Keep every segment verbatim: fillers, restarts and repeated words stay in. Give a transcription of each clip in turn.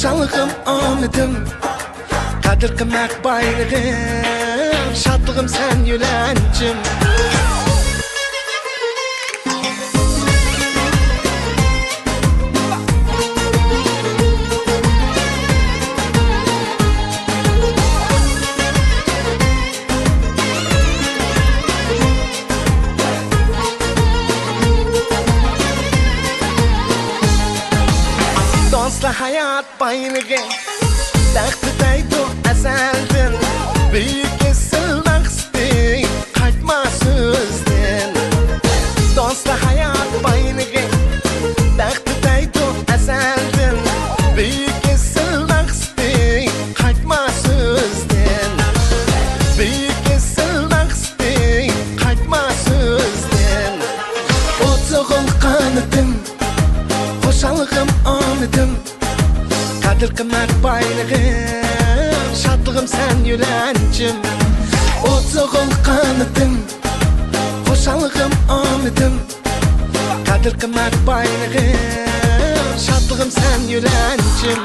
خۇشاللىقىم ئامىتىم، قەدىر-قىممەت بايلىقىم، شادلىقىم سەن يۆلەنچۈم. دوستلار ھايات بايلىقى، تەخت دەيدۇ ئەزەلدىن، بۈيۈك ئېسىل مەقسىتى قايتما سۆزدىن. دوستلار ھايات بايلىقى، تەخت دەيدۇ ئەزەلدىن، بۈيۈك ئېسىل مەقسىتى قايتما سۆزدىن، بۈيۈك ئېسىل مەقسىتى قايتما سۆزدىن. ئوت سوغۇل قانىتىم، خۇشاللىقىم ئامىتىم، قەدىر-قىممەت بايلىقىم، شادلىقىم سەن يۆلەنچۈم. ئوت سوغۇل قانىتىم، خۇشاللىقىم ئامىتىم، قەدىر-قىممەت بايلىقىم، شادلىقىم سەن يۆلەنچۈم.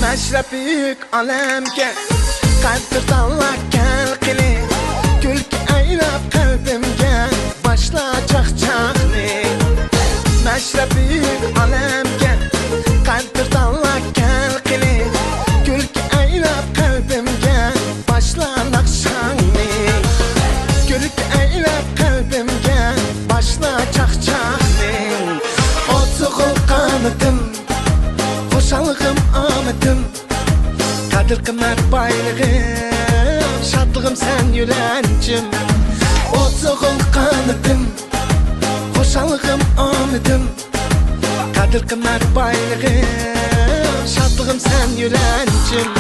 مەشرەپ بۈيۈك ئالەمگە قەدىردانلار كەل قېنى، كۈلكە ئايلاپ قەلبىمگە باشلا چاقچاقنى. مەشرەپ بۈيۈك ئالەمگە قەدىردانلار كەل قېنى، كۈلكە ئايلاپ قەلبىمگە باشلا ناخشاڭنى. كۈلكە ئايلاپ قەلبىمگە باشلا چاقچاقنى. ئوت سوغۇل قانىتىم، خۇشاللىقىم ئامىتىم، قەدىر-قىممەت بايلىقىم، شادلىقىم سەن يۆلەنچۈم. ئوت سوغۇل قانىتىم، خۇشاللىقىم ئامىتىم، قەدىر-قىممەت بايلىقىم، شادلىقىم سەن يۆلەنچۈم.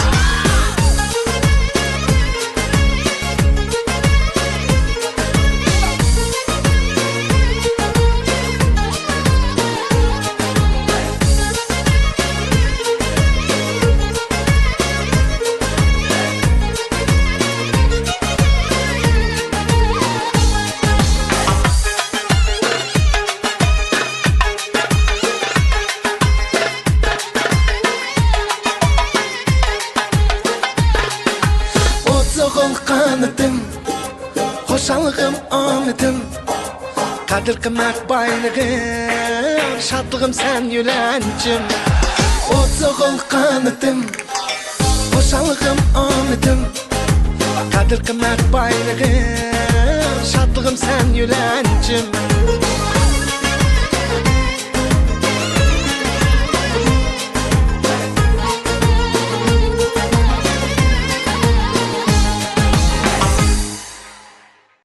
ئوت سوغۇل قانىتىم، خۇشاللىقىم ئامىتىم، قەدىر-قىممەت بايلىقىم، شادلىقىم سەن يۆلەنچۈم. ئوت سوغۇل قانىتىم، خۇشاللىقىم ئامىتىم، قەدىر-قىممەت بايلىقىم، شادلىقىم سەن يۆلەنچۈم.